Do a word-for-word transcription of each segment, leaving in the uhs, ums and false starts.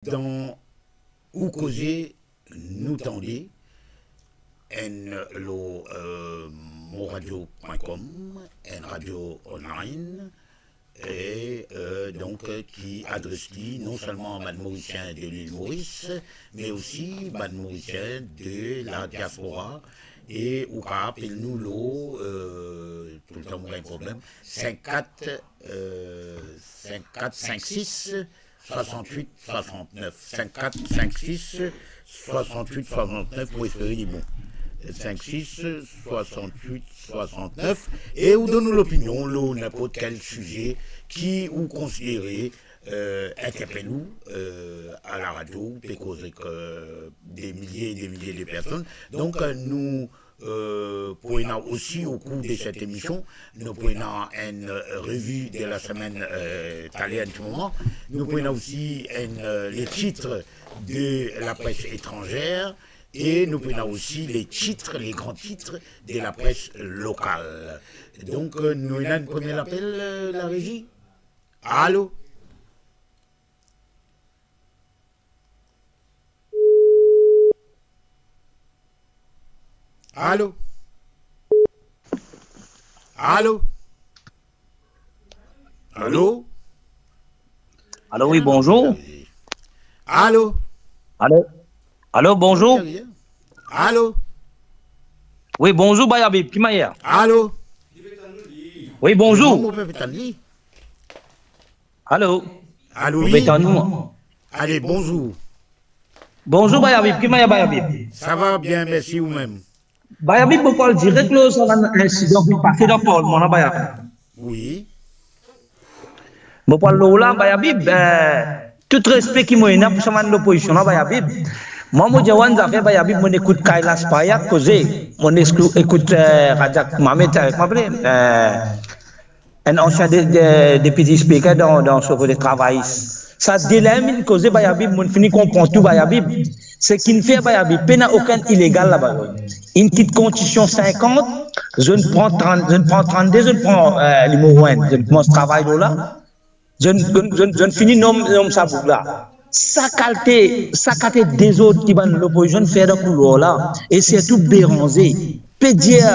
Dan Ou Koze Nou Tande, enn lor, euh, monradio point com, enn radio online, e, euh, donk, euh, ki adres li non selman bann Morisien de lil Moris, me osi bann Morisien de la diaspora. E ou kapav apel nou lor, euh, toultan mo gagn problem, sink kat, euh, sink kat sink sis swasann-wit swasann-nef, sink kat sink sis swasann-wit swasann-nef, mo espere li bon. Sink sis swasann-wit swasann-nef, e ou donn ou lopinion lor ninport kel size ki ou konsidere, euh, interpel ou, euh, a la radio, ou pe koz ek, euh, de milie e de milie de personn. Donk, euh, nou, euh, pou ena osi, o kour de set emision, nou pou ena enn, euh, revi de la semenn, euh, taler enn ti moman. Nou pou ena osi enn, euh, les titres de la presse étrangère, e nou pou ena osi les titres, les grands titres de la presse locale. Donk, euh, nou ena enn premie lapel, euh, la régie. Alo? Alo? Alo? Alo? Alo, wi, bonzour. Alo? Alo? Alo, bonzour. Alo? Wi, bonzour, Bay Abib, ki manier? Alo? Wi, bonzour. Mo pe tann li. Alo? Alo, wi. Mo pe tann ou. Ale, bonzour. Bonzour, Bay Abib. Ki manier, Bay Abib? Sa va bien, mersi, ou mem? Bay Abib, mo pou al direk lor sa bann insidan ki pase dan parlman la, Bay Abib. Wi. Mo pou al lor la, Bay Abib, eh, tout respe ki mo ena pou sa bann lopozision la, Bay Abib. Mwa, mo dir ou enn zafer, Bay Abib, mo ekout Kailash Paryak koze. Mo eskou-, ekout, eh, Raja Mamet, eh, kouma apele, eh, enn ansien de, de, deputy speaker dan, dan so kote travayis. Sa de la inn koze, Bay Abib, mo fini konpran tou, Bay Abib. Seki inn fer, Bay Abib, pena okenn ilegal laba. Inn kit konstitision sinkant, zot inn pran trant, zot inn pran trannde, zot inn pran, eh, nimero enn, zot inn koumans travay lor la. Zot inn, zot inn, zot inn fini nom, nom sa boug la. Sa kalte, sa kalte dezord ki bann lopozision inn fer dan koulwar la, e sirtou Beranze. Pe dir,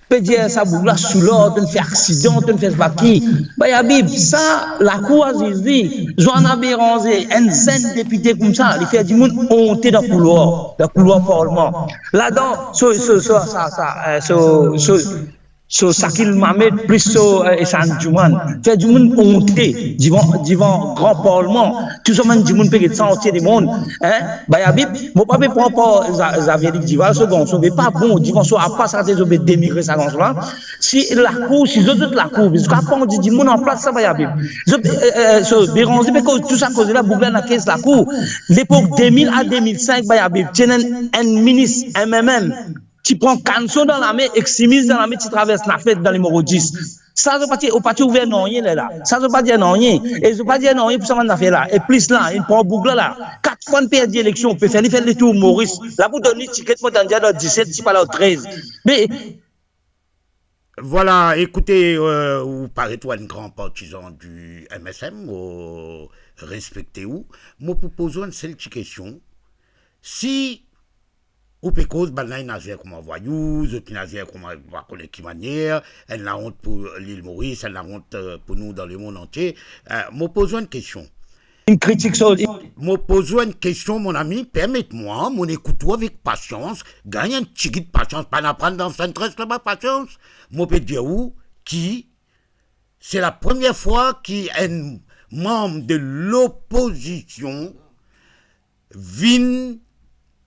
pe dir sa boug la sou lord, tonn fer aksidan, tonn fer spa ki. Bay Abib, sa, lakour a ziz li. Joana Beranze, enn zenn depite koumsa, li fer dimoun onte dan koulwar, dan koulwar parlman. Ladan, so, so, so, sa, sa, eh, so, so, so Shakil Mamed plis so, eh, Ehsan Djouman, fer dimoun onte divan, divan gran parlman. Tou sa bann dimoun pe get sa antie lemond, hein? Bay Abib, mo pa pe pran par Za-, Xavier Luc Duval, so garson, me pa bon, divan so apa sa, zot pe denigre sa garson la. Si lakour, si zot, zot lakour, me zot kapav pandi dimoun anplas sa, Bay Abib. Zot, eh, eh, so, Beranze pe koz tou sa koze la, boug la ena kes lakour. Lepok de mil a de mil sink, Bay Abib, ti ena enn, enn minis M M M, ti pran kanson dan lame ek simiz dan lame, ti travers Nafet dan limero dis. Sa zot pa ti, ou pa ti ouver nanye lerla. Sa zot pa dir nanye. E zot pa dir nanye pou sa bann zafer la. E plis la, inn pran boug la la. Kat fwa inn perdi eleksion, pe fer li fer letour Moris. La pou donn li tiket, mo tann dir dan diset, ti pa la trez. Me Vwala, ekoute, euh, ou paret ou enn gran partizan di M S M, mo respekte ou. Mo pou poz ou enn sel ti kestion. Si ou pe koz bann la inn azer kouma vwayou, zot inn azer kouma pa kone ki manier, enn laont pou Lil Moris, enn laont, euh, pou nou dan lemond antie, euh, mo poz ou enn kestion. Enn kritik so. Mo poz ou enn kestion, mon ami, permet mwa, mo ekout ou avek pasians, gagn enn tigit pasians, pa aprann dan Centriste laba pasians. Mo pe dir ou ki se la premie fwa ki enn manm de lopozision vinn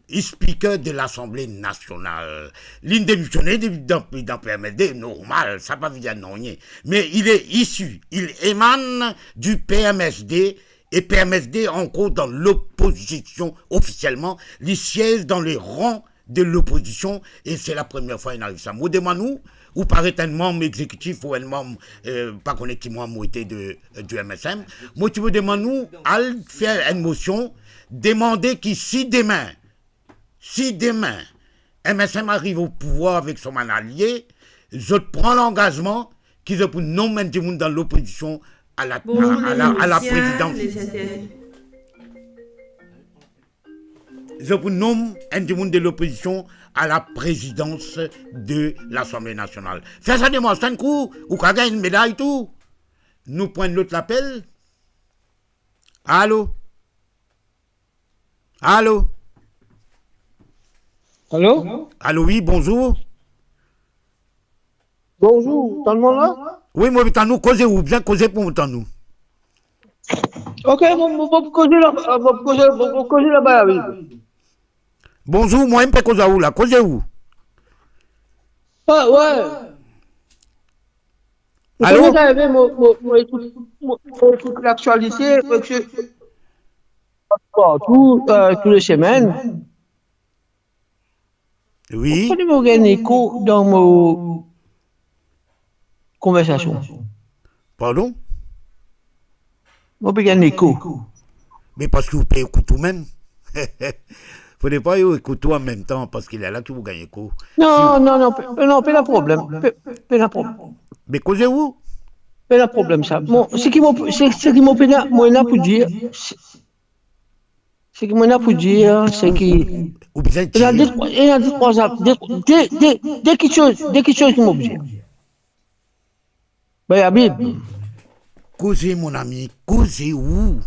Speaker de Lasanble Nasional. Linn demisione de, dan, dan P M S D, normal, sa pa vedir nanye. Me il est issu, il émane du P M S D, e P M S D ankor dan lopozision ofisielman, li siez dan le ran de lopozision, e se la premie fwa inn ariv sa. Mo demann ou, ou paret enn manm exekitif ou enn manm, euh, pa kone ki manm ou ete de, du M S M, mo ti pe demann ou, al fer enn mosion, demande ki si demin, si demin M S M ariv o pouvwar avek so bann alie, zot pran langazman ki zot pou nom enn dimoun dan lopozision a la, a, a la, a la prezidans. zot pou nom enn dimoun de lopozision a la prezidans de Lasanble Nasional. Fer sa demars, tann kou, ou kav gagn enn meday tou. Nou pran enn lot lapel. Alo? Alo? Alo? Alo, wi, bonzour. Bonzour, tann mwa la? Wi, mo pe tann ou, koze ou, bien koze pou mo tann ou. Ok, mo, mo, mo pou koze la, mo pou koze, mo, mo pou koze laba, wi. Bonzour, mwa mem pe koz a ou la, koze ou. Ah, wi. Alo? Ou kone sa arive, mo, mo, mo ekout, mo, mo ekout laktialite, parski partou, euh, tou le semenn. Wi. Ou kone mo gagn eko dan mo konversasion. Pardon? Mo pe gagn eko. Me parski ou pe ekout ou mem. Fode pa ou ekout ou an mem tan, parski lerla ki ou gagn eko. Non, non, non, pe, non, pena problem. Pe, pe, pena problem. Me koze ou? Pena problem sa. Bon, seki mo, se, seki mo pena, mo ena pou dir, se, seki mo ena pou dir, seki ou bizin ena dir de, ena de, trwa, de, de, de, de kiksoz, de kiksoz ki mo bizin. Bay Abib. Koze, mon ami, koze ou.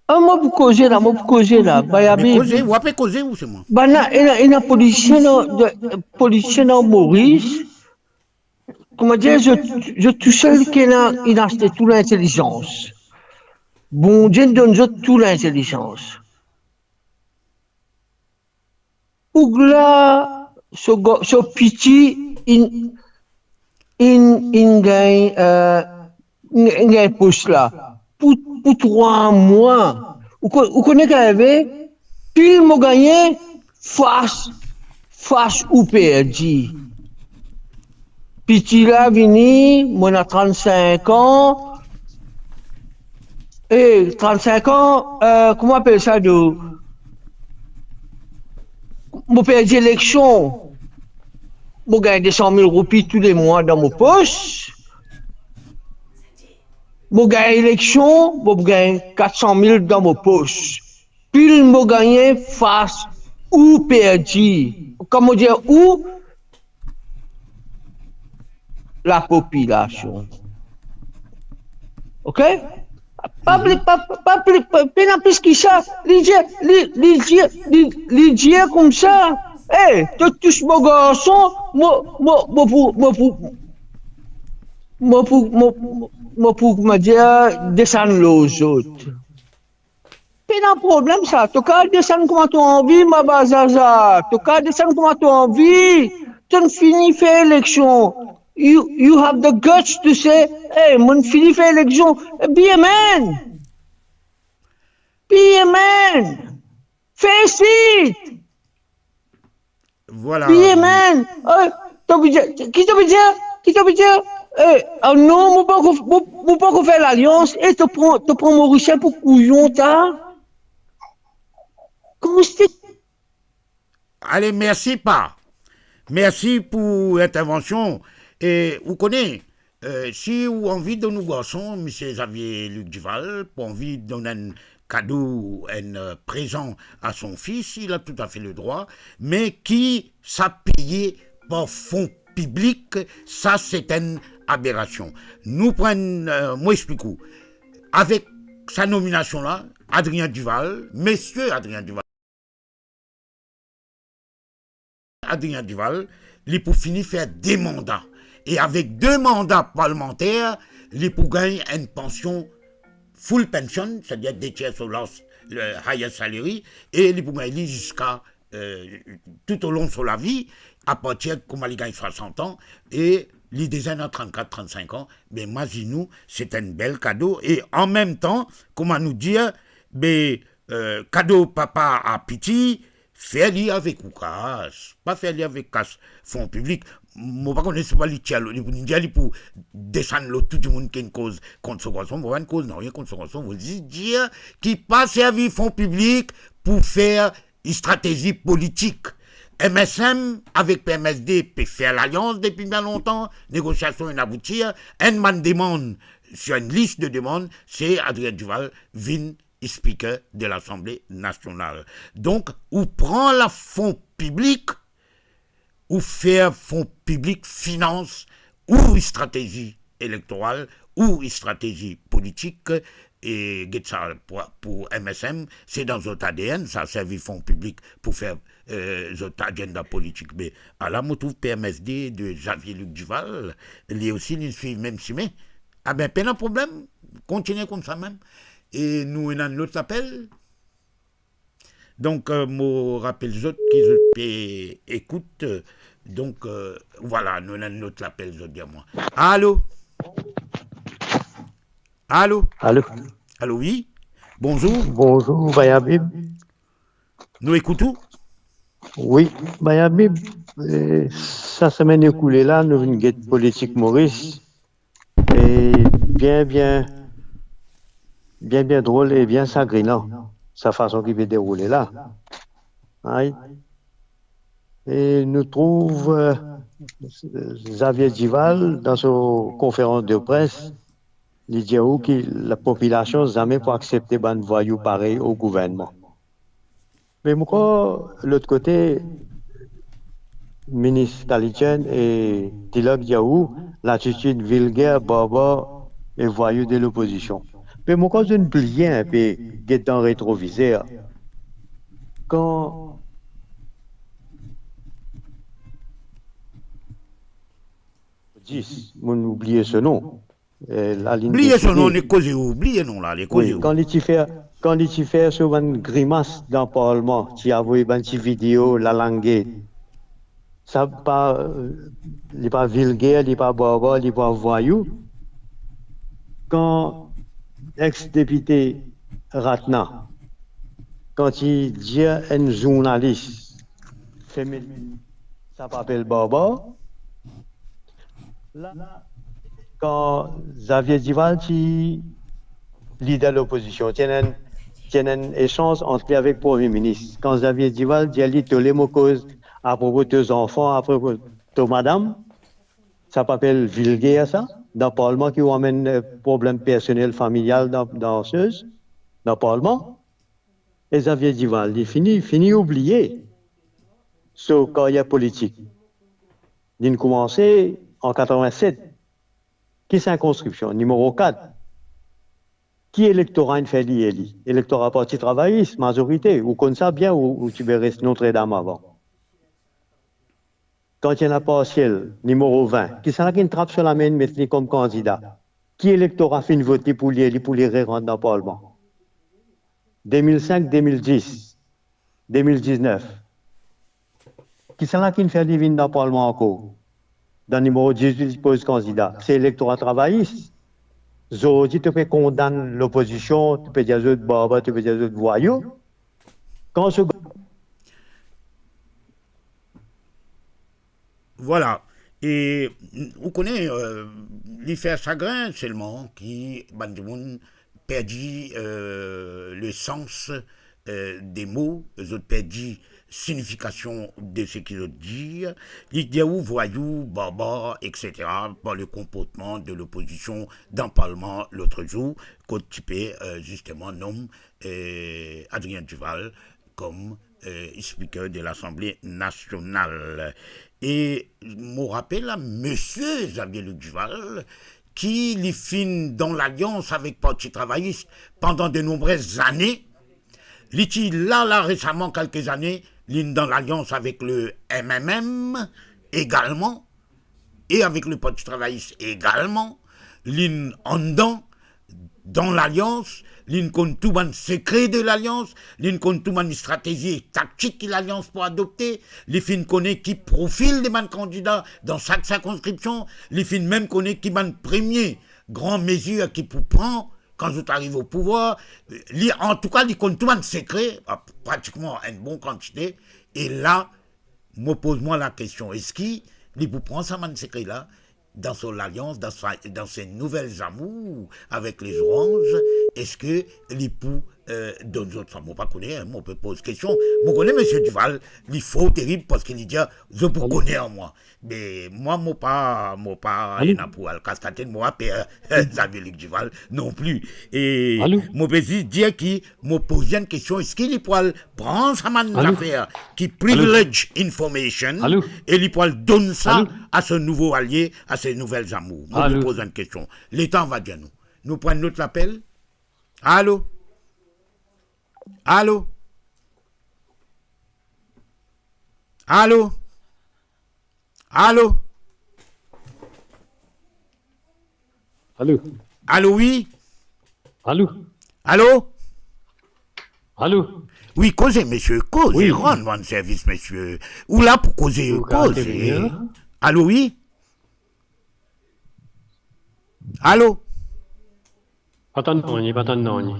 Ah, mo pou koze la, mo pou koze la, Bay Abib. Me koze, ou ape koze ou selman. Bann la, ena, ena polisie dan, de, polisie dan Moris. Kouma dir, zot, zot tousel ki ena, ena aste tou lintelizans. Bondie donn zot tou lintelizans. Ougla, so ga-, so piti, inn, inn, inn gagn, euh, inn, inn gagn pos la. Pou, pou trwa mwa. Ou ko-, ou kone ki arive? Pil mo gagne, fas, fas ou perdi. Piti la vini, mo ena trannsink an. Eh, trannsink an, euh, kouma apel sa, do? Mo perdi eleksion. Mo gagn de san mil roupi tou le mwa dan mo pos. Mo gagn eleksion, mo gagn kat san mil dan mo pos. Pil mo gagne, fas ou perdi. Kan mo dir ou, lapopilasion. Ok? Pa pli, pa, pa pli, pa, pena plis ki sa. Li dir, li, li dir, li, li dir koumsa, "Eh, to tous mo garson, mo, mo, mo pou, mo pou, mo pou, mo, mo, mo pou, kouma dir, desann lor zot." Pena problem sa. To kav desann kouma to anvi, ma bazaza. To kav desann kouma to anvi. To'nn fini fer eleksion. You, you have the guts to say, "Hey, mo'nn fini fer eleksion." Be a man. Be a man. Face it. Vwala. Be a man. Eh, to pou dir, ki to pou dir? Ki to pou dir? Eh, ah non, mo pankor, mo, mo pankor fer lalians. Eh, to pran, to pran Morisien pou kouyon, ta? Kouma se... Ale, mersi pa. Mersi pou lintervansion. E ou kone, eh, si ou anvi donn ou garson, misie Xavier Luc Duval, pou anvi donn enn kado, enn, eh, prezan a son fis, il a tout à fait le droit, me ki sa peye par fon piblik, sa se enn aberasion. Nou pran, eh, mo explik ou. Avek sa nominasion la, Adrien Duval, misie Adrien Duval, Adrien Duval, li pou fini fer de manda. E avek de manda parlimanter, li pou gagn enn pansion, full pension, setadir de tier so last, le highest salary, e li pou gagn li ziska, eh, toutolong so lavi, apartir kouma li gagn swasant an, e li deza ena trannkat, trannsink an, be imazinn ou, se enn bel kado, e anmemtan, kouma nou dir, be eh, kado papa a piti, fer li avek ou kas, pa fer li avek kas fon piblik. Mo pa kone si pa li tir, li pou dir li pou desann lor tou dimoun ki inn koz kont so garson, mo pa'nn koz narien kont so garson, mo zis dir ki pa servi fon piblik pou fer stratezi politik. M S M avek P M S D pe fer lalians depi bien lontan, negosiasion inn aboutir, enn bann demann, sir enn lis de demann, se Adrien Duval vinn Speaker de Lasanble Nasional. Donk, ou pran lafon piblik, ou fer fon piblik finans ou stratezi elektoral, ou stratezi politik, e get sa pou, pou M S M, se dan zot A D N, sa, servi fon piblik pou fer, eh, zot agenda politik. Me ala, mo trouv P M S D de Xavier Luc Duval, li osi, li swiv mem simin. Ah ben, pena problem, kontigne koumsa mem. E nou ena enn lot lapel. Donk, eh, mo rapel zot ki zot pe ekout, eh, donk, eh, vwala, nou ena enn lot lapel, zot dir mwa. Alo? Alo? Alo? Alo, wi? Bonzour. Bonzour, Bay Habib. Nou ekout ou? Wi, Bay Habib, eh, sa semenn ekoule la, nou vinn get politik Moris. E bien, bien, bien, bien drol e bien sagrinan, sa fason ki pe deroule la. Ay. E nou trouv, eh, Xavier Duval, dan so konferans de pres, li dir ou ki lapopilasion zame pou aksepte bann vwayou parey o gouvernman. Me mo krwar, lot kote, minis Kalichern e Tilak dir ou, latitid vilger, barbar e vwayou de lopozision. Me mo krwar zot inn bliye inpe, get dan retrovizer. Kan dis, mo'nn oubliye so non. Eh, la ligne de Bliye so non, Chine. Li koze ou, bliye non la, li koze Wi, ou. Kan li ti fer, kan li ti fer so bann grimas dan parlman, ti avoy bann ti video, lalange. Sa pa, li pa vilger, li pa barbar, li pa vwayou. Kan ex-depite Ratna, kan ti dir enn zournalis, femel, sa pa apel barbar. La, kan Xavier Duval ti lider lopozision, ti ena enn, ti ena enn esanz ant li avek Premie Minis. Kan Xavier Duval dir li, "Tole mo koz apropo to zanfan, apropo to madam," sa pa apel vilger sa? Dan parlman ki ou amenn, eh, problem personel, familial dan, dan sez, dan parlman. E Xavier Duval, li fini, fini oubliye so karyer politik. Li'nn koumanse an katrevinset. Ki sirkonskripsion? Nimero kat. Ki elektora inn fer li eli? Elektora Parti Travayis, mazorite. Ou konn sa bien, ou, ou ti pe res Notre-Dame avan. Kan ti ena parsiel, nimero vin, kisannla ki'nn trap so lame, inn met li kom kandida? Ki elektora finn vot li pou li eli, pou li rerant dan parlman? De mil sink, de mil dis, de mil diznef. Kisannla ki'nn fer li vinn dan parlman ankor? Dan nimero dizwit, li poz kandida. Se elektora travayis. Zordi, to pe kondann lopozision, to pe dir zot barbar, to pe dir zot vwayou. Kan so Vwala. E, ou kone, eh, li fer sagrin selman ki bann dimoun perdi, eh, lesans, eh, de mo, zot perdi signifikasion de seki zot dir. Li dir ou vwayou, barbar, et cetera, par le comportement de l'opposition dan parlman lot zour, kot ti pe, eh, zisteman nom, eh, Adrien Duval kom, eh, Speaker de Lasanble Nasional. E mo rapel a misie Xavier Luc Duval, ki li finn dan lalians avek Parti Travayis pandan de nonbrez zane. Li ti la, la, resaman, kelke zane, li'nn dan lalians avek le M M M egalman, e avek le Parti Travayis egalman. Li'nn anndan, dan lalians, li'nn konn tou bann sekre de lalians, li'nn konn tou bann stratezi e taktik ki lalians pou adopte, li finn kone ki profil de bann kandida dan sak sirkonskripsion, li finn mem kone ki bann premie gran mezir ki pou pran kan zot ariv o pouvwar. Li, antouka, li konn tou bann sekre, pratikman enn bon kantite, e la, mo poz mwa lakestion, eski li pou pran sa bann sekre la dan so lalians, dan sa, dan se nouvel zamour avek le Zoranz, eski li pou, eh, donn zot sa. Mo pa kone, mo pe poz kestion. Mo kone misie Duval, li for terib parski li dir, zot pou kone ar mwa. Me mwa, mo pa, mo pa ena pou al kas latet, mo pa per Xavier Luc Duval non pli. E mo pe zis dir ki mo poz enn kestion, eski li pou al pran sa bann zafer ki privileged information e li pou al donn sa a so nouvo alie, a so nouvel zamour? Mo pe poz enn kestion. Letan va dir nou. Nou pran enn lot lapel. Alo? Alo? Alo? Alo? Alo? Alo, wi? Alo? Alo? Alo? Wi, koze, misie, koze, rann mwa servis, misie. Ou la pou koze, koze. Alo, wi? Alo? Pa tann nanye, pa tann nanye.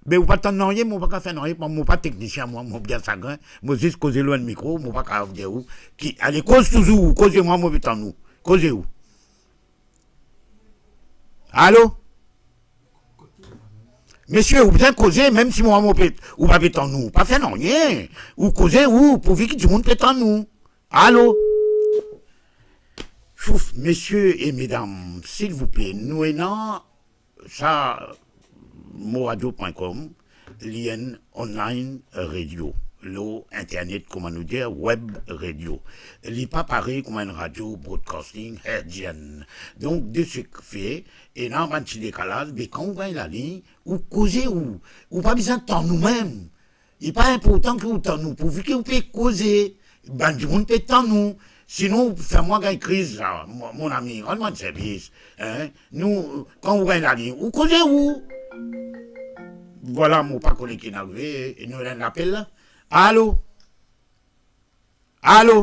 Be ou pa tann nanye, mo pa kav fer nanye, mo pa teknisien, mwa, mo bien sagrin, mo zis koze lor enn mikro, mo pa kav dir ou ki, ale, koz touzour, koze, mwa, mo pe tann ou, koze ou. Alo? Misie, ou bizin koze, mem si mwa, mo pe, ou pa pe tann ou, pa fer nanye, ou koze ou, pourvi ki dimoun pe tann ou. Alo? Ouf, misie e medam, silvouple, nou ena sa, moradio pwin kom, li enn online radio, lor internet, kouma nou dir, web radio. Li pa parey kouma enn radio broadcasting hertzienne. Donk, de ce fait, ena bann ti dekalaz, me kan ou gagn lalign, ou koze ou, ou pa bizin tann ou mem. Li pa inportan ki ou tann ou, pourvi ki ou pe koze, bann dimoun pe tann ou. Sinon, ou fer mwa gagn kriz la, mo, mon ami, rann mwa servis, hein. Nou, kan ou gagn lalign, ou koze ou. Vwala, mo pa kone ki inn arive, e nou ena enn lapel la. Alo? Alo?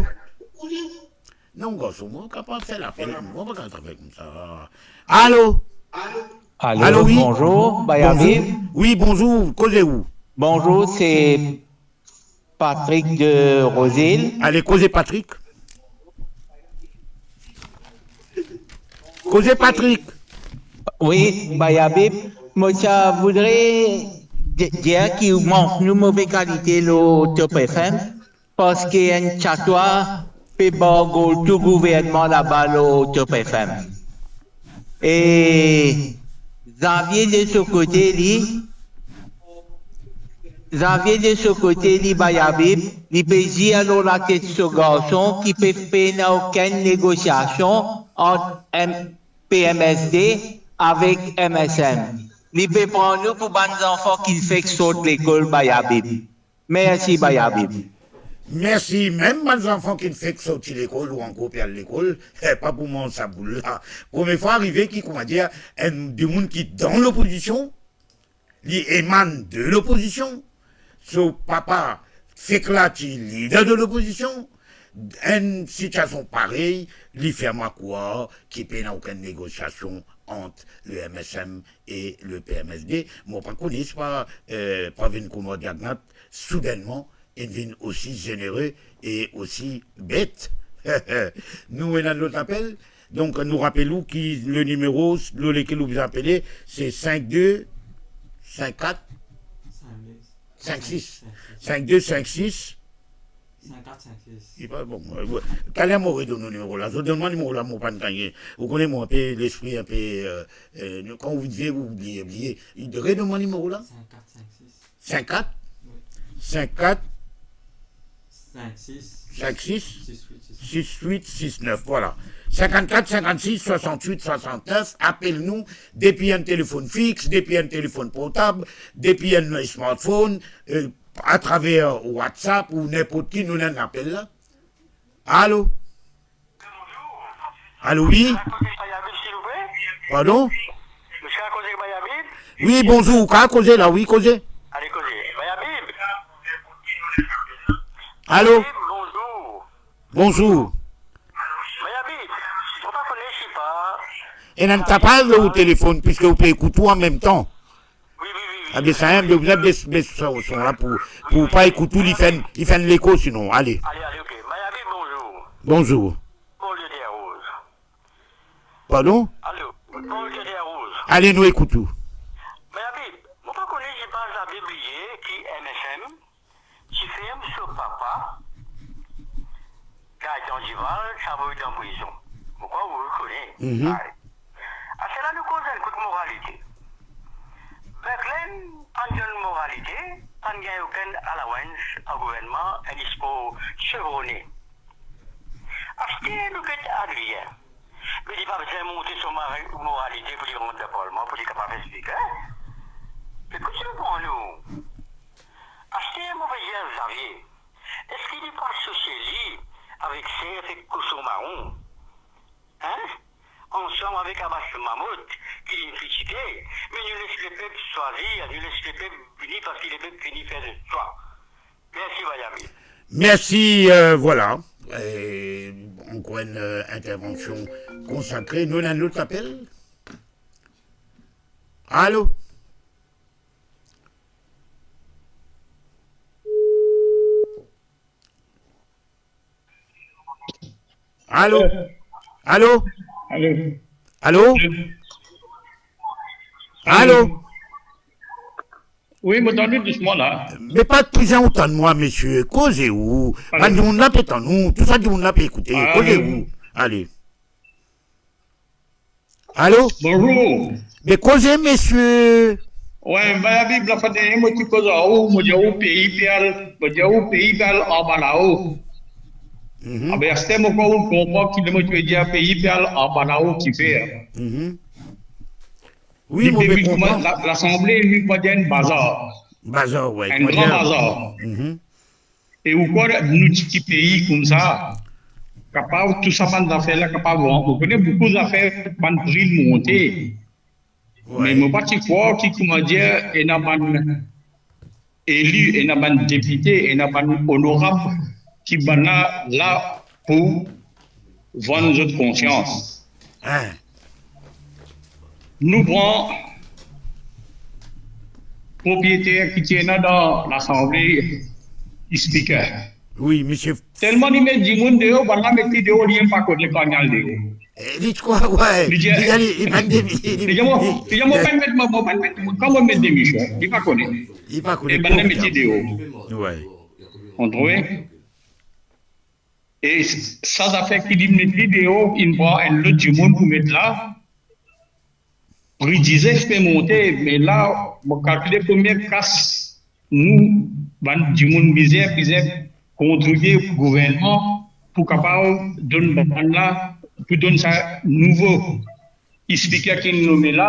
Non, garson, mo kapav fer lapel, mo pa kapav travay koumsa. Alo? Alo, alo, wi? Bonzour, Bayabib. Bonzour. Wi, bonzour, koze ou? Bonzour, se Patrick de Rosil. Ale, koze Patrick. Koze Patrick. Wi, Bayabib, mo ti voudre di-, dir ki mank nou move kalite lor Top F M. Parski enn tatwa pe bargol tou gouvernman laba lor Top F M. E Xavier de so kote li, Xavier de so kote li, Bayabib, li pe dir lor latet so garson ki pe pena okenn negosiasion ant M-, P M S D avek M S M. Li pe pran nou pou bann zanfan ki fek sort lekol, Bayabib. Mersi, Bayabib. Mersi. Mem bann zanfan ki fek sorti lekol ou ankor pe al lekol, eh, pa pou manz sa boul la. Premie fwa arive ki, koumadir, enn dimoun ki dan lopozision, li emann de lopozision, so papa fek la ti lider de lopozision, enn sitiasion parey, li fer mwa krwar ki pena okenn negosiasion ant le M S M e le P M S D. Mo pa kone, se pa, eh, pa vinn kouma Diagnat, soudennman, inn vinn osi zenere e osi bet. Nou ena lot apel. Donk, nou rapel ou ki le nimero lor lekel ou bizin apele, se sink de sink kat sink sis. Sink de sink sis. Sink kat sink sis. Li pa bon. Taler mo redonn ou nimero la. Zot donn mwa nimero la, mo pa'nn gagne. Ou kone mwa, inpe lespri, inpe, eh, eh, kan ou vinn vie, ou bliye, bliye. Redonn mwa nimero la. Sink kat sink sis. Sink kat? Wi. Sink kat? Sink sis. Sink sis? Sis wit sis nef. Sis wit sis nef, vwala. Sinkannkat sinkannsis swasannwit swasannef, apel nou depi enn telefonn fix, depi enn telefonn portab, depi enn smartphone, eh, atraver WhatsApp ou ninport ki, nou ena enn apel la. Alo? Alo, wi? Pardon? Wi, bonzour, ou kapav koze la, wi, koze. Alo? Bonzour. Ena enn tapaz lor ou telefonn, piski ou pe ekout ou anmemtan. Wi, wi, wi, wi. Abe sa, hein, be, be, be, be, son, son la pou, pou pa ekout ou, li fer enn, li fer enn leko sinon. Ale. Ale, ale, ok. Mayabib, bonzour. Bonzour. Paul de Terre Rose. Pardon? Alo, Paul de Terre Rose. Ale, nou ekout ou. Mayabib, mo pa kone si pa Xavier bliye, So papa, Gaëtan Duval, savoy dan prizon. Mo krwar ou kone. Mhm. Ay. Aster la nou koz enn kout moralite. Berglen pa'nn donn moralite, pa'nn gagn okenn allowance ar gouvernman, enn lispor sevrone. Aster nou get Adrien, me li pa bizin montre so mari-, moralite pou li rant dan parlman, pou li kapav explike. Ekout, nou pran nou. Aster mo pe dir Xavier, eski li pa sose li avek sef ek koson maron? Hein? Ansam avek Abbas Mamot, ki linn kritike, me nou les lepep swazir, nou les lepep vini, parski lepep fini fer zot swa. Mersi, Vayami. Mersi, euh, vwala. E ankor enn, euh, intervansion konsakre. Nou ena enn lot apel. Alo? Alo? Alo? Alo? Alo? Alo? Wi, mo tann ou dousman la. Me pa bizin ou tann mwa, misie. Koze ou. Alo? Bann dimoun la pe tann ou. Tou sa dimoun la pe ekoute. Alo? Koze ou. Ale. Alo? Bonzour. Me koze, misie. Wi, bann Labib la, fode mo ti koz ar ou, mo dir ou pei pe al, mo dir ou pei pe al anba lao. Mhm. Abe, aster mo krwar ou konpran ki mo ti pe dir pei pe al anba lao kifer. Mhm. Wi, mo pe konpran. La, Lasanble, li, mo dir enn bazar. Bazar, wi. Enn gran bazar. Mhm. E ou krwar nou ti pei koumsa, kapav tou sa bann zafer la, kapav, ou kone boukou zafer, bann pri monte. Wi. Me mo pa ti krwar ki, koumadir, ena bann eli, ena bann depite, ena bann onorab ki bann la, la pou vann zot konsians. Hein. Nou pran propriyeter ki ti ena dan Lasanble, speaker. Wi, misie. Telman li met dimoun deor, bann la met li deor, li mem pa kone kan li al deor. Eh, li ti krwar, wi. Li dir, li, li, li, li, li, li dir, mo, li, li dir, mo pa'nn met, mo, mo pa'nn met, kan mo met demision, li pa kone. Li pa kone. E bann la met li deor. Wi. Ou trouve? E s-, sa zafer ki li met li deor, inn pran enn lot dimoun pou met la. Pri dizef pe monte, me la, mo kalkile premie kas nou, bann dimoun bizin, bizin kontribie pou gouvernman pou kapav donn bann la, pou donn sa nouvo speaker ki nome la,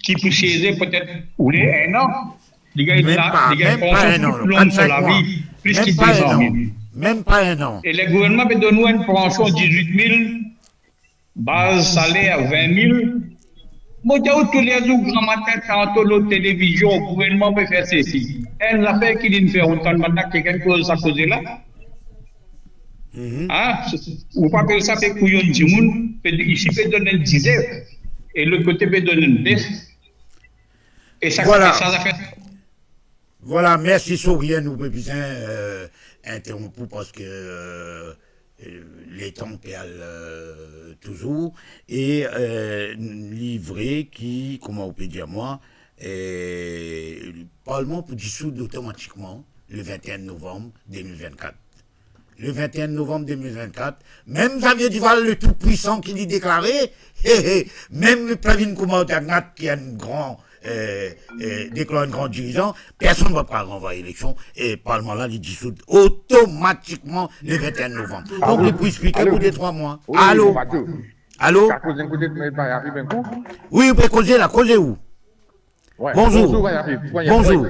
ki pou sieze petet oule enn an, li gagn la, li gagn pansion tou lon so lavi, plis ki de san mil. Mem pa enn an. E le gouvernman pe donn ou enn pansion dizwit mil, baz saler vin mil. Mo dir ou toulezour, gramatin, tanto lor televizion, gouvernman pe fer sesi. Enn zafer ki linn fer, ou tann bann la, kikenn koz sa koze la? Mhm. Hein? Ou pa apel sa pe kouyon dimoun, pe, isi pe donn enn dizef, e lot kote pe donn enn bef. E sa, vwala. E sa zafer. Vwala, mersi Sourien, nou pe bizin, euh, interronp ou parski, euh, euh, letan pe al, euh, touzour. E, euh, li vre ki, kouma ou pe dir mwa, euh, parlman pou disoud otomatikman le vingt et un novembre deux mille vingt-quatre. Le vingt et un novembre deux mille vingt-quatre, mem Xavier Duval, le tout puissant ki li deklare, he, he, mem li pa vinn kouma Dagnat ki enn gran, euh, euh, deklar enn gran dirizan, personn pa pou ranvway eleksion, e parlman la, li disoud otomatikman le vingt et un novembre. Donk, li pou explike pou de trwa mwa. Alo? Alo? Wi, ou pe koze la, koze ou. Bonzour. Bonzour.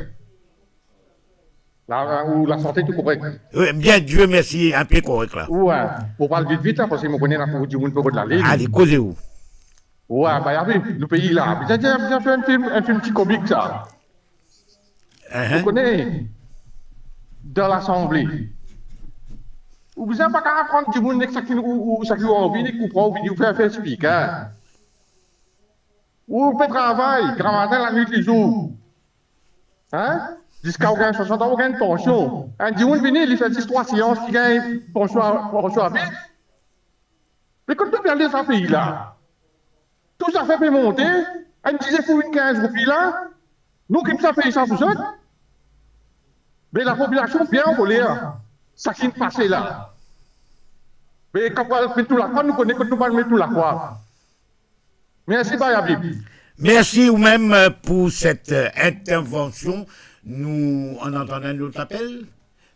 La, ou lasante tou korek? Wi, bien, Dieu merci, inpe korek la. Ou, euh, pou parl vit vit la, parski mo kone ena boukou dimoun pe rod lalin. Ale, koze ou. Ou, euh, ba, avi, nou pei la. Bizin, bizin, bizin fer enn fim, enn fim ti komik sa. Ou kone, dan Lasanble, ou bizin pa kapav pran dimoun nek seki ou, ou, seki ou anvi, nek ou pran, ou vini, ou fer, fer speaker. Ou pe travay, gramatin, lanwit, lizour. Hein? Ziska ou gagn swasant an, ou gagn pansion. Enn dimoun vini, li fer zis trwa seans, li gagn pansion, pansion avi. Me kot nou pe ale sa pei la? Tou zafer pe monte, enn dizef pou vinn kinz roupi la, nou ki bizin pey sa pou zot? Me lapopilasion bien ankoler, sa ki finn pase la. Me kan pou al met tou lakrwa, nou kone kot nou pou al met tou lakrwa. Mersi, Bay Habib. Mersi ou mem, euh, pou set, euh, intervansion. Nou, ann atann enn lot apel.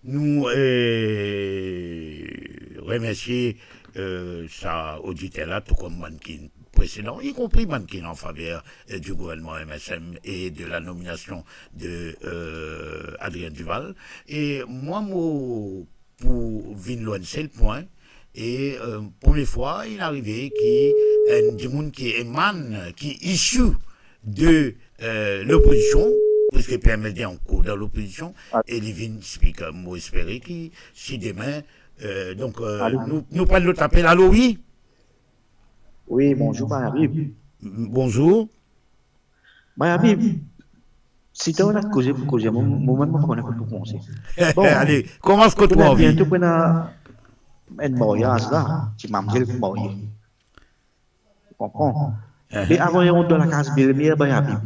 Nou, euh, remersie, euh, sa oditer la, tou kom bann ki presedan, y compris bann ki an faver, euh, du gouvernement M S M et de la nomination de, euh, Adrien Duval. E mwa, mo pou vinn lor enn sel pwin. E, euh, premie fwa, inn arive ki enn dimoun ki emann, ki issu de, euh, lopozision, puiske P M S D ankor dan lopozision, e li vinn speaker. Mo espere ki si demin, euh, donk, euh, nou, nou pran lot apel. Alo, wi? Wi, bonzour, Bay Habib. Bonzour. Bay Habib, si to ena koze pou koze, mo, mo mem mo pa kone kot pou komanse. Bon, ale, komans kot ou anvi. Biento pou ena enn maryaz la, ti mamzel pou marye. Ou konpran? Me avan li rant dan lakaz belmer, Bay Habib,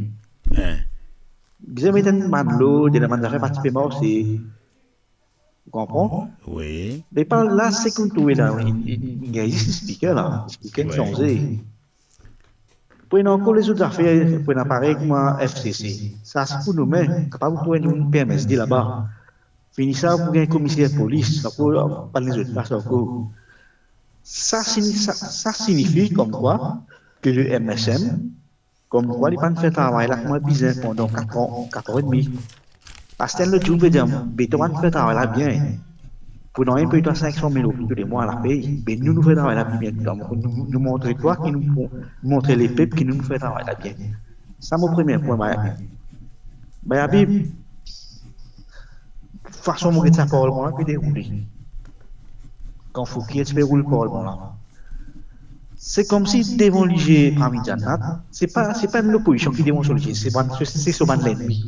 bizin met enn bann lord, ena bann zafer pa ti pe marse. Ou konpran? Wi. Me pa la, seki nou trouve la, inn, inn, inn gagn zis speaker la, speaker inn sanze. Pou ena ankor lezot zafer, pou ena parey kouma F C C. Sa se pou nou mem, kapav pou enn P M S D laba. Fini sa, pou gagn komiser polis, ankor, pa lezot plas ankor. Sa sini-, sa, sa signifi komkwa ke le M S M, komkwa li pa'nn fer travay la kouma bizin pandan kat an, kat an edmi. Paster lot zour pe dir, be to pa'nn fer travay la bien. Pou nanye pey twa sink san mil roupi toulemwa lapey, be nou, nou fer travay la pli bien. Donk, nou, nou montre twa ki nou pou montre lepep ki nou, nou fer travay la bien. Sa mo premie pwin, Bay Habib. Bay Habib, fason mo get sa parlman la pe deroule, kan Fouquier ti pe roul parlman la, se komsi devan lizie Parmigianina, se pa, se pa enn lopozision ki devan so lizie, se bann, se, se so bann lennmi.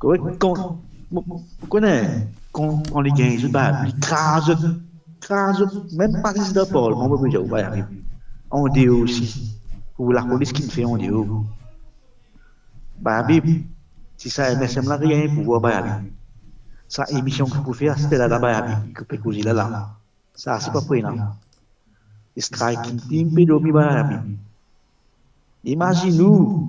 Korek? Kan, mo, mo kone, kan, kan li gagn zot, ba, li kraz zot, kraz zot, mem pa res dan parlman, mo pe dir ou, Bay Habib. Andeor osi, pou lapolis ki fer andeor. Bay Habib, si sa M S M la gagn pouvwar, Bay Habib, sa emision ki pou fer aster la, la, Bay Habib, ki pe koze la, la, sa se pa pou ena. Striking Team pe dormi, Bay Habib. Imazinn ou,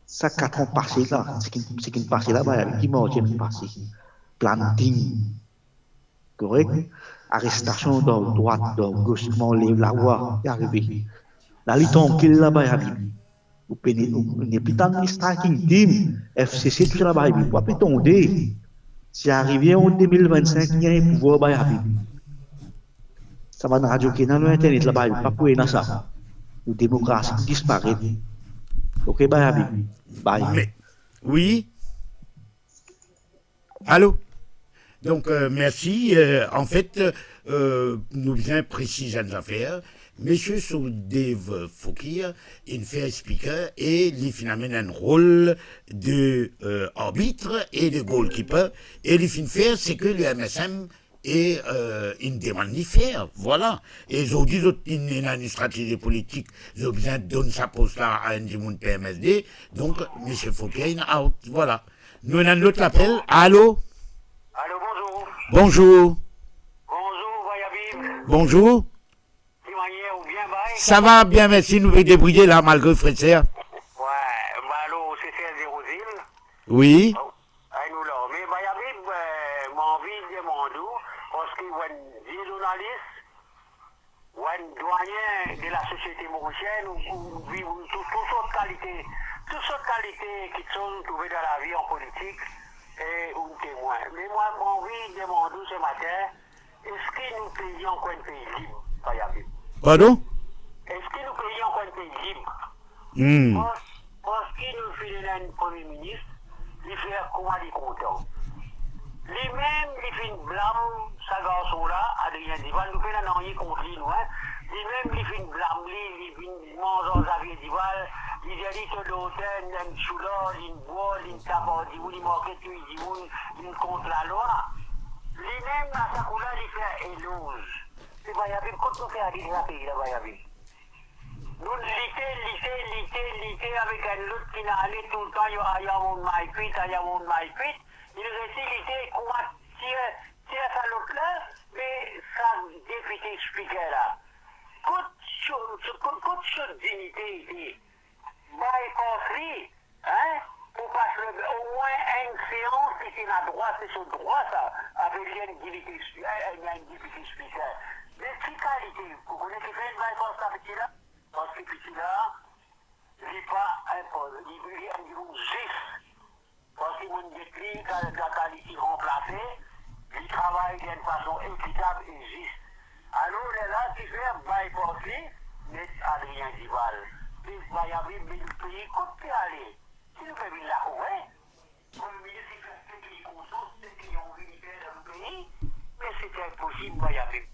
sa kat an pase la, seki, seki pase la, Bay Habib, ki marti inn pase. Planting. Korek? Arestasion dan drwat, dan gos, kouma lev lavwa, ki arive. La li trankil la, Bay Habib. Ou pena, ou nepli tann Striking Team, F C C, tou sa la, Bay Habib. Ou pa pe tande. Si arive an de mil vennsink, li gagn pouvwar, Bay Habib, sa bann radio ki ena lor internet la, Bay Habib, pa pou ena sa. Nou demokrasi pou disparet. Oke, Bay Habib? Bay. Me, wi. Alo? Donk, euh, mersi. Euh, anfet, euh, nou bizin presiz enn zafer. Misie Sukhdev Fouquier inn fer speaker e li finn amenn enn rol de, euh, arbit e de goalkeeper e li finn fer seki le M S M e, euh, inn demann li fer, vwala. E zordi zot inn ena enn stratezi politik, zot bizin donn sa pos la a enn dimoun P M S D, donk misie Fouquier inn out, vwala. Nou ena enn lot lapel. Alo? Alo, bonzour. Bonzour. Bonzour, Bay Habib. Bonzour. Ki manier ou, bien, Bay? Sa va bien, mersi, nou pe debrouye la, malgre freser. Wi, ba alor, se Serge Derozil. Wi. Oh, ay, nou la. Me Bay Habib, euh, mo anvi demann ou, paski ou enn vie zournalis, ou enn dwayen de lasosiete morisienn, ou, ou, ou, ou tou, tou sort kalite, tou sort kalite kiksoz ou trouve dan lavi an politik, e ou temwin. Me mwa, mo anvi demann ou se matin, eski nou pei ankor enn pei lib, Bay Habib? Pardon? Eski nou pei ankor enn pei lib? Hmm. Pas-, paski nou finn ena enn premie minis, li fer kouma li kontan. Limem, li finn blam sa garson la, Adrien Duval, nou pena nanye kont li, nou, hein. Limem, li finn blam li, li vinn manz ar Xavier Duval, li dir li to doter, li enn soulard, li enn bwar, li enn tap ar dimoun, li marke touy dimoun, li kont lalwa. Limem, a sa kou la, li fer eloz. Se Bay Habib, kot nou fer ale sa pei la, Bay Habib? Nou lite, lite, lite, lite avek enn lot ki inn ale toultan, yo, "I am on my feet, I am on my feet." Li resi, li ete kouma tir, tir sa lot la, me sa depite spiker la. Kot so, so, kot, kot so dignite ete? Bypass li, hein, pou pas le, omwin enn seans, li ti ena drwa, se so drwa sa, avek li enn depite spi-, enn, enn depite spiker. Me ki kalite, ou kone kifer bypass la piti la? Parski piti la, li pa enpo-, li, li enn dimoun zis. Parski monn get li, ka-, ka-, kalite ranplase, li travay dan enn fason ekitab e zis. Alor, lerla, kifer bypass li, met Adrien Duval. Pe Bayabib, me nou pei kot pe ale? Si nou pe vinn lakour, hein? Premie minis, li fer seki li kontan, seki li anvi li fer dan nou pei, me se enposib, Bayabib.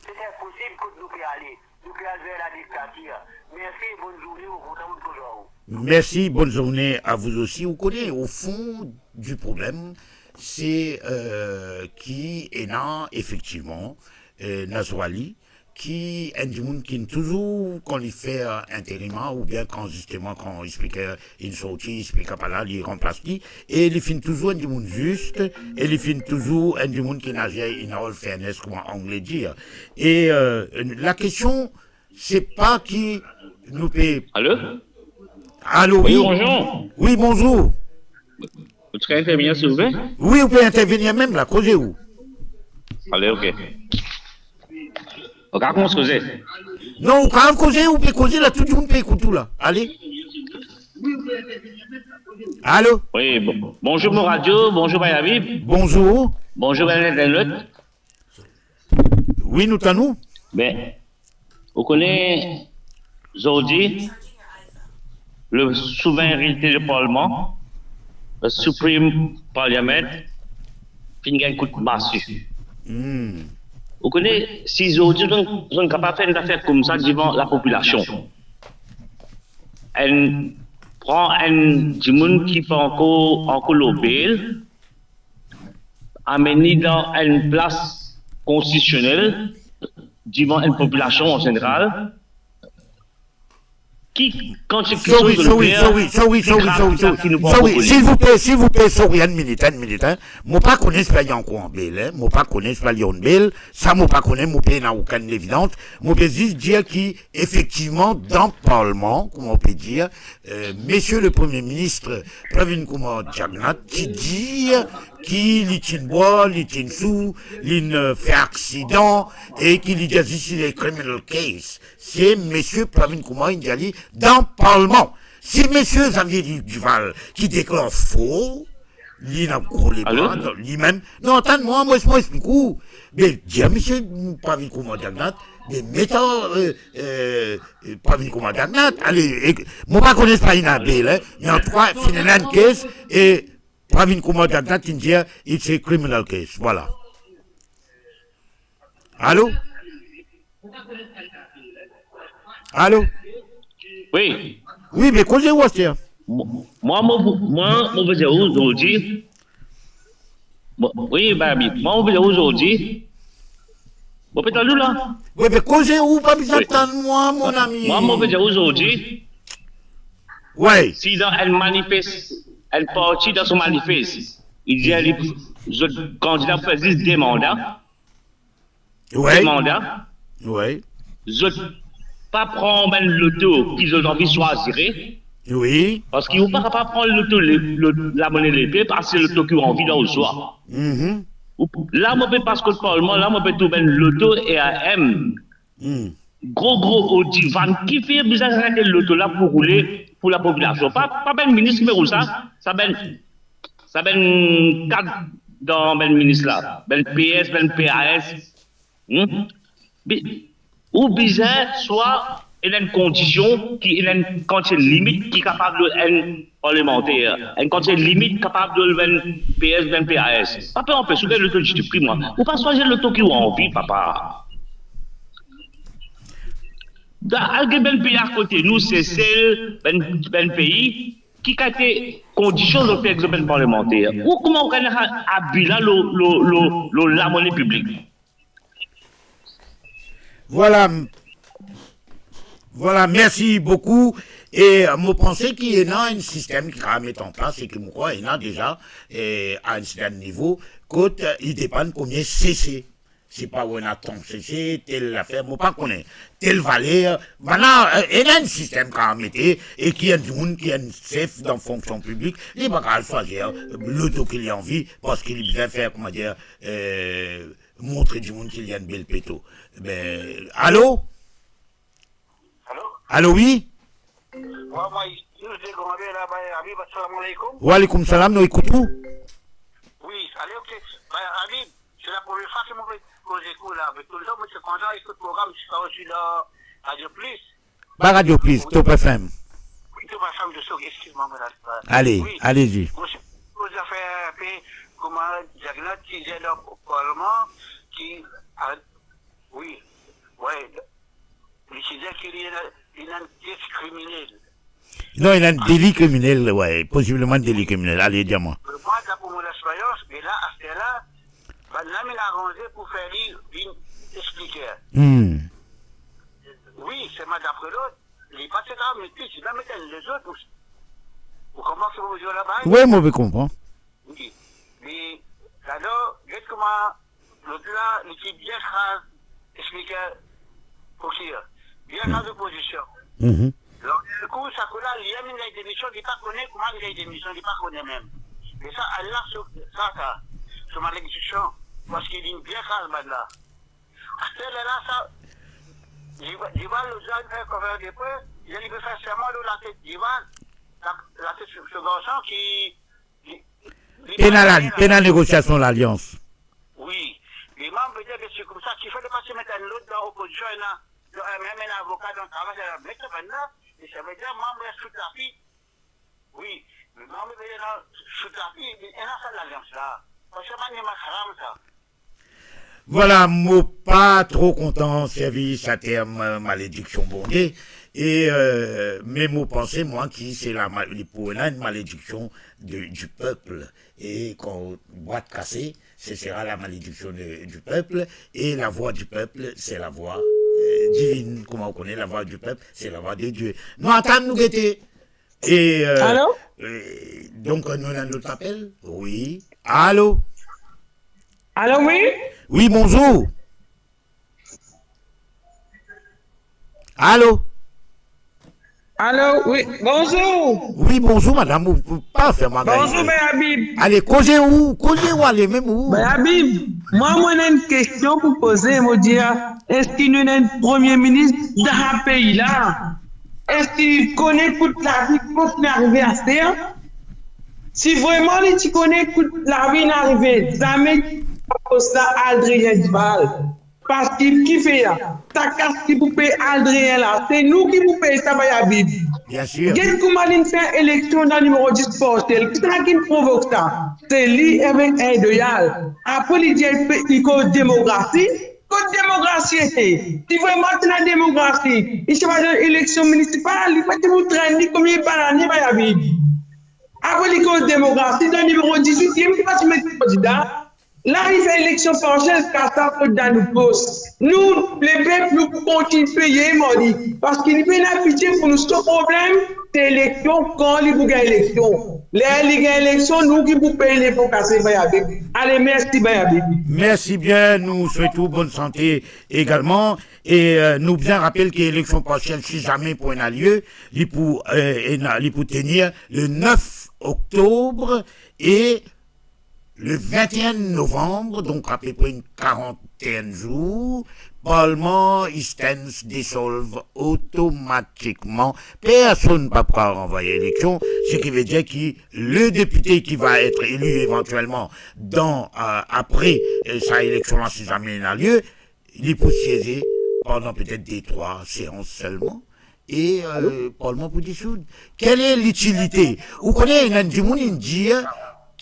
Se enposib kot nou pe ale. Nou pe al ver ladiktatir. Mersi e bonn zourne, mo kontan mo koz ar ou. Merci, bonne journée à vous aussi. Ou connais, au fond du problème, c'est euh, ki ena efektivman euh, Nazwali, ki enn dimoun ki touzour, kan li fer enterim oubien kan zisteman, kan spiker inn sorti, spiker pa la, li ranplas li, e li finn touzour enn dimoun zis, e li finn touzour enn dimoun ki ena, in all fairness, kouma Angle dir. E euh, lakestion, se pa ki nou pe... Alo? Alo, wi. Wi, bonzour. Wi, bonzour. Ou ti kapav intervenir, silvouple? Wi, ou pe intervenir mem la, koze ou. Ale, ok. Ou kapav koumans koze. Non, ou kapav koze, ou pe koze la, tou dimoun pe ekout ou la. Ale. Alo? Wi, bon, bonzour mo radio, bonzour Bayabib. Bonzour. Bonzour bann internet. Wi, nou tann ou. Be, ou kone, zordi, le souveraineté de parlement, le Supreme Parliament, finn gagn kout masi. Hmm. Ou kone, si zordi zot, zot kapav fer enn zafer koumsa devan lapopilasion, enn, pran enn dimoun ki pa ankor, ankor lor bel, amenn li dan enn plas konstitisionel devan enn popilasion an zeneral, ki, kan se... Sorry, sorry, sorry, sorry, sorry, sorry, sorry. Sorry, silvouple, silvouple, sorry, enn minit, enn minit, hein. Mo pa kone si li ankor an bel, hein. Mo pa kone si li an bel. Sa mo pa kone, mo pena okenn levidans. Mo pe zis dir ki, efektivman, dan parlman, kouma ou pe dir, euh, Monsieur le Premier Ministre Pravind Kumar Jagannath ti dir ki li ti'n bwar, li ti'n sou, li'nn, euh, fer aksidan e ki li dir zis li criminal case. Se Monsieur Pravind Kumar inn dir li dan parlman. Si Monsieur Xavier Duval ki deklar for, li ena gro lebra dan limem. Non, atann mwa, mo, mo explik ou. Be, dir Monsieur Pravind Kumar Jagannath, be, met ar, euh, euh, Pravind Kumar Jagannath, ale, e, mo pa kone si li ena bel, hein, me antouka finn ena enn case, e Pravind Kumar Jagannath inn dir it's a criminal case, vwala. Alo? Alo? Wi. Wi, me koze ou aster? Mo-, mwa, mo, mwa, mo pe dir ou zordi, mo-, wi, Babi, mwa, mo pe dir ou zordi, mo pe tann ou la. Wi, me koze ou, pa bizin tann mwa, mon ami. Mwa, mo pe dir ou zordi, wi, si dan enn manifes, enn parti dan so manifes, li dir li, zot kandida pou fer zis de manda, wi, de manda, wi, zot pa pran bann loto ki zot anvi swazire. Wi. Parski ou pa kapav pran loto le, lo-, lamone lepep, aste loto ki ou anvi dan ou swa. Mhm. Ou, la mo pe pas kot parlman, la mo pe trouv bann loto R A M. Hmm. Gro, gro odivan. Kifer bizin sa bann loto la pou roule pou lapopilasion? Pa, pa bann minis ki pe roul sa, sa bann, sa bann kad dan bann minis la, bann P S, bann P A S. Hmm? Be, ou bizin swa ena enn kondision ki ena enn kantite limit ki kapav donn enn parlemanter, enn kantite limit kapav donn bann P S, bann P A S. Pa pe anpes ou gagn loto ditou pri, mwa. Ou pa swazir loto ki ou anvi, papa. Da, al get bann pei akote nou, Sesel, bann, bann pei, ki kalite kondision zot pe egzerse bann parlemanter. Ou kouma ou gagn abi la lor, lor, lor, lor lamone piblik? Vwala. Vwala, mersi boukou. E, euh, mo panse ki ena enn sistem ki kapav met an plas e ki mo krwar ena deza, eh, a enn sertenn nivo, kot, euh, li depann konbien sese. Si pa ou ena tan sese, tel lafer, mo pa kone, tel valer, bann la, eh, ena enn sistem kapav mete, e ki enn dimoun ki enn sef dan fonksion piblik, li pa kapav swazir, eh, loto ki li anvi, parski li bizin fer, koumadir, eh, montre dimoun ki li enn bel peto. Be, alo? Alo? Alo, wi? Wa, mwa, nou de grande la, bay Habib, assalamu alaikum. Wa alaikum salam, nou ekout ou. Wi, ale, ok. Bay Habib, se la premie fwa ki mo pe koz ek ou la, me toultan mo ti kontan ekout program, si pa osi dan Radio Plus. Pa Radio Plus, Top F M. Wi, Top F M, je sais, excuse-moi, madame. Ale, wi, alezi. Mo ti koz zafer inpe kouma Jagnat ti dir dan parlman ki, a, wi, wi, li ti dir ki li ena, li ena enn kes kriminel. Non, li ena enn deli kriminel, wi, posibleman enn deli kriminel. Ale, dir mwa. Mwa, dapre mo lexperyans, me la, aster la, bann la inn aranze pou fer li vinn expliker. Hmm. Wi, selman dapre lot, li pa ti kapav met li, li ti bizin met enn lezot, ou, ou konpran ki mo dir la, bay? Wi, mo pe konpran. Wi. Me, alor, get kouma lot la, li ti bien kraz expliker prokiror. Bien kraz opozision. Mhm. Lor kou, sa kou la, li mem gagn demision, li pa kone kouma li gagn demision, li pa kone mem. Me sa, Allah, so, sa, sa, so malediksion, parski li bien kraz bann la. Aster la, sa, li, li va lozwa, li fer konferans de pres, li, li pe fer serman lor latet, li va, la, latet so, so garson ki, li, li pena la, pena negosiasion lalians. Wi. Me mwa, mo pe dir, si koumsa, ki fode pa ti met enn lot dan opozision, ena, dan, eh, mem enn avoka dan travay, sa, met sa bann la, e sa ve dir, mwa, mo res sou tapi. Wi, me mwa, mo pe dir, ena sou tapi, ena sa lalians la. Parski bann imaze haram sa. Vwala, mo pa tro kontan servi sa term, euh, malediksion Bondie. E, euh, me mo panse, mwa, ki se la ma-, li pou ena enn malediksion de, du peuple. E kan bwat kase, ce sera la malédiction de, du peuple. E lavwa du peuple, c'est la voix, euh, divine. Kouma ou kone, lavwa du peuple, c'est la voix de Dieu. Nou atann, nou gete. E, euh, alo? Euh, donk, nou ena enn lot apel? Wi. Alo? Alo, wi? Wi, bonzour. Alo? Alo, wi, bonzour. Wi, bonzour, madam. Ou, ou pa fer mwa gagn. Bonzour, Bay Habib. Ale, koze ou, koze ou, ale, mem ou. Bay Habib, mwa, mo ena enn kestion pou poze, mo dir, eski nou ena enn premie minis dan sa pei la? Eski li kone kout lavi kot nou arive aster? Si vreman li ti kone kout lavi nou arive, zame li pa poz sa Adrien Duval. Parski ki fer sa? Sa kas ki pou pey Adrien la, se nou ki pou pey sa, Bay Habib. Bien sûr. Get kouma linn fer eleksion dan nimero dis parsel, kisannla ki provok sa? Se li avek Aidé Yal. Apre li dir li pe, li koz demokrasi. Kot demokrasi ete? Si vreman ti ena demokrasi, li ti pa dan eleksion minisipal, li pa ti pou trenn li konbien bann lane, Bay Habib. Apre li koz demokrasi, dan nimero dizwit, li mem ti pa ti met kandida. La, li fer eleksion parsiel, kas sa kot dan nou pos. Nou, lepep, nou pou kontign peye, mo dir, parski li pena pitie pou nou. So problem, se eleksion, kan li pou gagn eleksion. Ler li gagn eleksion, nou ki pou pey lepo kase, Bay Habib. Ale, mersi, Bay Habib. Mersi bien, nou swet ou bonn sante egalman. E, euh, nou bizin rapel ki eleksion parsiel, si zame pou ena lie, li pou, euh, ena, li pou tenir le nef oktob e le vinte et un novembre, donk apepre enn karant-enn zour, Parlement East End dissolve automatiquement. Personn pa pou kav ranvwaye eleksion, ce qui veut dire ki le depite ki va etre eli evantielman dan, euh, apre, euh, sa eleksion la, si zame ena lie, li pou sieze pandan petet de, trwa seans selman, e, euh, Parlement pou disoud. Quelle est l'utilité? Ou kone, ena enn dimoun inn dir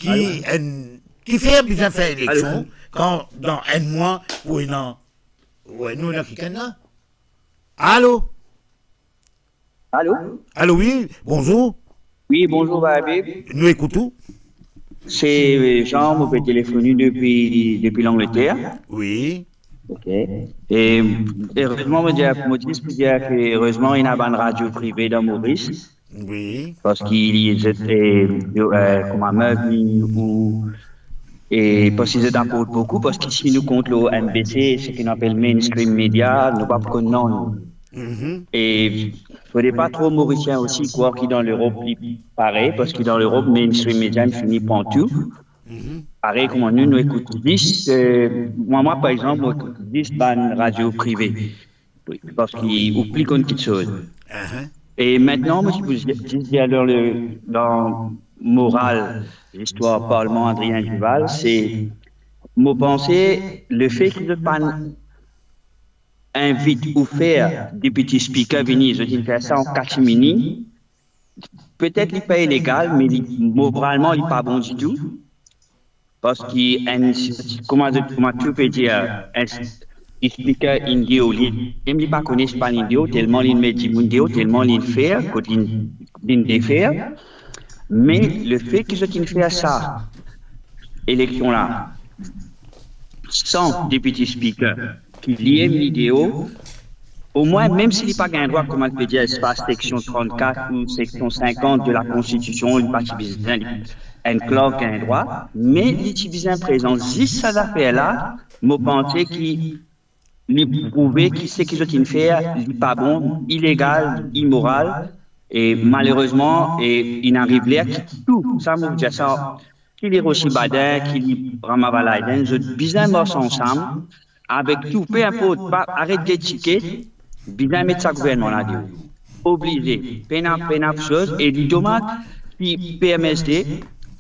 ki enn, ki fer bizin fer eleksion kan dan enn mwa pou ena, wi, nou ena kikenn la. Alo? Alo? Alo, wi, bonzour. Wi, bonzour, Bay Habib. Nou ekout ou. Se, euh, Jean, mo pe telefone depi, depi Langleter. Wi. Ok. E erezman, mo dir, mo dir, mo dir ki erezman ena bann radio prive dan Moris, wi, parski li, zot, e, yo, e, kouma Mervyn ou, e parski zot aport boukou, parski si nou kont lor M B C, seki nou apel mainstream media, nou pa pou konn non. Mhm. E fode pa tro Morisien osi krwar ki dan Lerop li parey, parski dan Lerop mainstream media inn fini pran tou. Mhm. Parey kouma nou, nou ekout zis, e, mwa, mwa, par exanp, mo ekout zis bann radio prive. Wi, parski ou pli konn kiksoz. Aha. E mintnan, mo ti pou zis dir dan le, dan moral listwar Parlman Adrien Duval, se, mo panse, lefe ki zot pa'nn invit ou fer deputy speaker vini, zot inn fer sa an katimini, petet li pa ilegal, me li, moralman, li pa bon ditou. Parski enn, kouma, kouma tou pe dir, enn speaker inn deor, li mem li pa kone si pa'nn inn deor, telman li met dimoun deor, telman li fer kot li, li defer. Me lefe ki zot inn fer sa eleksion la san deputy speaker, ki li mem li deor, omwin, mem si li pa gagn drwa, kouma li pe dir, espas seksion trannkat ou seksion sinkant de la Konstitision, li pa ti bizin, li, enn klerk gagn drwa, me li ti bizin prezan zis sa zafer la, mo panse ki li prouve ki seki zot inn fer, li pa bon, ilegal, imoral, e malerezman, e inn ariv ler ki tou, sa mo dir sa, ki li Rosi Badin, ki li Ramavalaidan, zot bizin mars ansam, avek tou, pe inport, pa, aret get tiket, bizin met sa gouvernman la deor. Oblize, pena, pena soz, e li domaz ki P M S D,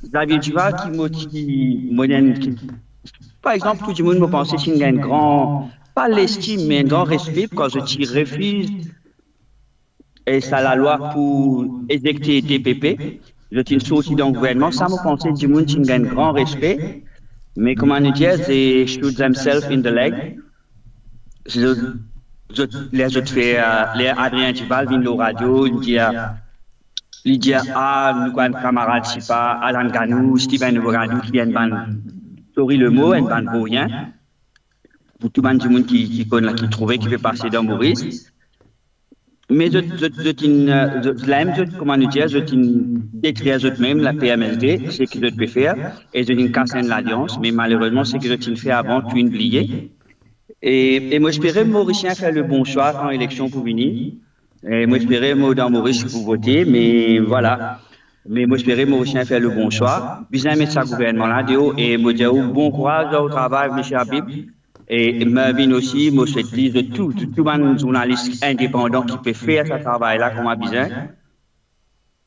Xavier Duval, ki mo ti, mo enn ki, par exanp, tou dimoun, mo panse, ti inn gagn gran, pa lestim, me enn gran respe, kan zot ti refiz e sa lalwa pou ezekte D P P, zot inn sorti dan gouvernman, sa mo panse dimoun ti inn gagn gran respe, me kouma nou dir, they shoot themselves in the leg. Zot, zot, ler zot fer, ler Adrien Duval vinn lor radio, li dir, li dir, a, nou gagn kamarad, sipa, Alan Ganou, Steven Obrandou, ki enn bann, sori lemo, enn bann vorien. Pou tou bann dimoun ki, ki konn la, ki trouve ki pe pase dan Moris. Me zot, zot, zot inn, zot, la mem zot, kouma nou dir, zot inn dekrir zot mem, la P M S D, seki zot pe fer, e zot inn kas enn lalians, me malerezman, seki zot inn fer avan, tou inn bliye. E, e mo espere Morisien fer le bon swa kan eleksion pou vini. E mo espere mo dan Moris pou vote, me vwala. Me mo espere Morisien fer le bon swa. Bizin met sa gouvernman la deor, e mo dir ou bon kouraz dan ou travay, misie Habib. E Mervyn osi, mo swet li, zot tou, tou, tou bann zournalis indepandan ki pe fer sa travay la kouma bizin.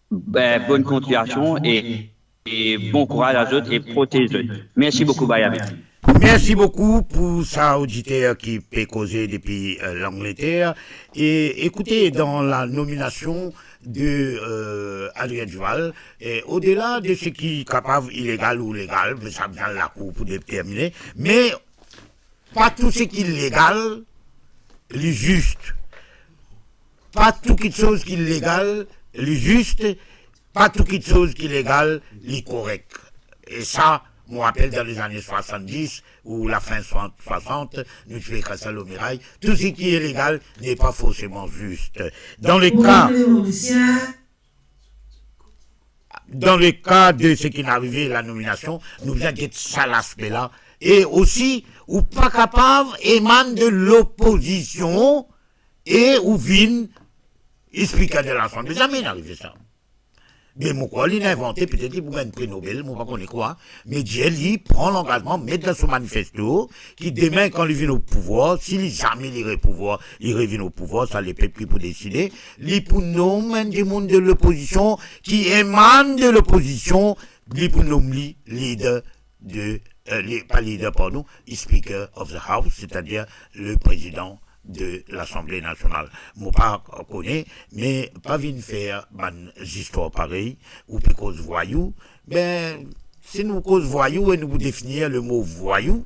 Be, bonn kontinuasion e, e bon kouraz a zot e protez zot. Mersi boukou, Bayabe. Mersi boukou pou sa oditer ki pe koze depi, euh, Langleter. E ekoute, dan la nominasion de, euh, Adrien Duval, e odela de seki kapav ilegal ou legal, me sa bizin lakour pou determine, me pa tou seki legal, li zis. Pa tou kiksoz ki legal, li zis. Pa tou kiksoz ki legal, li korek. E sa, mo rapel dan lezane swasanndis ou lafin swa-, swasant, nou ti pe ekraz sa lor miray, tou seki ilegal n'est pas forcément juste. Dan le ka, dan le ka de seki inn arive, la nominasion, nou bizin get sa laspe la. E osi, ou pa kapav emann de lopozision e ou vinn Speaker de Lasanble. Zame inn arive sa. Me mo krwar li inn invante, petet li pou gagn pri Nobel, mo pa kone kwa. Me dir li pran langazman, met dan so manifesto, ki demin kan li vinn o pouvwar, si li zame li repouvwar, li revinn o pouvwar, sa lepep ki pou deside, li pou nom enn dimoun de lopozision, ki emann de lopozision, li pou nom li lider de, euh, li, pa lider, pardon, Speaker of the House, c'est-à-dire le président de l'Assemblée nationale. Mo pa kone, me pa vinn fer bann zistwar parey, ou pe koz vwayou. Be, si nou koz vwayou e nou pou definir lemo vwayou,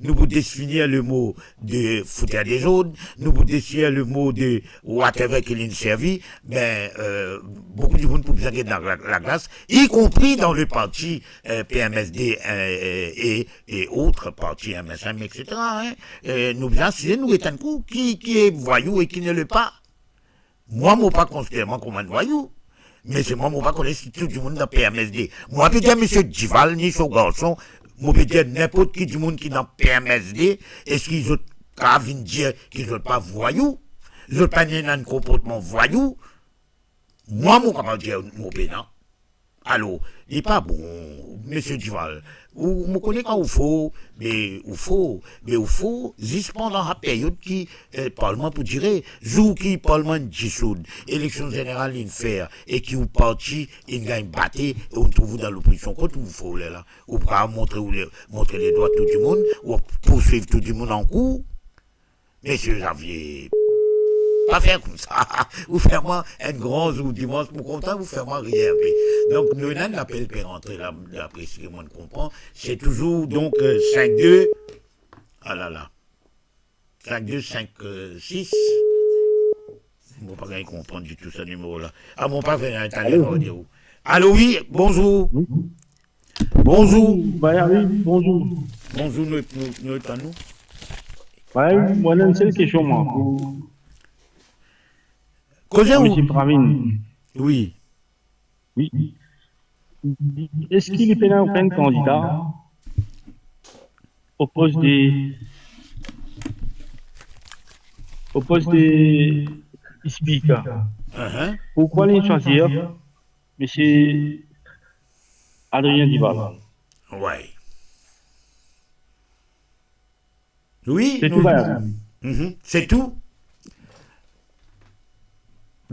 nou pou desfinir le mo de fouter dezord, nou pou desfinir le mo de whatever ki linn servi, ben, euh, boukou dimoun pou bizin get dan la, laglas, y compris dans le parti, euh, P M S D, euh, euh, et, et autres partis M S M, et cetera, hein. Euh, nou bizin asize, nou get enn kou, ki, ki est voyou et qui ne l'est pas. Mwa, mo pa konsider mwa kouma enn vwayou, me selman mo pa kone si tou dimoun dan P M S D. Mwa pe dir misie Duval ni so garson, mo pe dir ninport ki dimoun ki dan P M S D, eski zot kapav vinn dir ki zot pa vwayou? Zot pa ena enn konportman vwayou? Mwa, mo kapav dir mo pena. Alor, li pa bon, misie Duval. Ou, mo kone kan ou for, me ou for, me ou for zis pandan sa peryod ki, eh, parlman pou dire. Zour ki parlman inn disoud, eleksion zeneral inn fer, e ki ou parti inn gagn bate, e ou trouv ou dan lopozision, kot ou for lerla? Ou pou kapav montre ou le, montre ledwa tou dimoun, ou pou swiv tou dimoun ankour? Misie Xavier, pa fer koumsa. Ou fer mwa enn gran zour dimans, mo kontan, ou fer mwa riye enpe. Donk, nou ena enn lapel pe rantre la, dapre seki mo konpran. Se touzour, donk, euh, sink de, ah la la, sink de sink sis. Mo pa gagn konpran ditou sa nimero la. Ah, mo pa fer enn taler. Alo? Alo, wi, bonzour. Wi. Bonzour. Bonzour, Valérie, bonzour. Bonzour, nou, nou, nou, ta nou. Wi, mwa, ena enn sel kestion, mwa, pou Koze ou? Misie Pravin. Wi. Wi. Eski li pena okenn kandida o pos de, o pos de speaker? Uh-huh. Poukwa li swazir misie Adrien Duval? Wi. Wi, se tou, nou, Valérie. Mhm, se tou.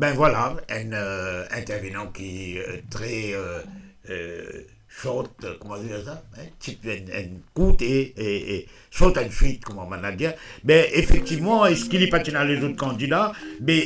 Ben vwala, enn, euh, intervenan ki, euh, tre, euh, euh, short, euh, kouma dir sa, hein, ti, enn, enn kourt e, e, e short and sweet, kouma bann la dir. Ben, efektivman, eski li pa ti ena lezot kandida? Ben,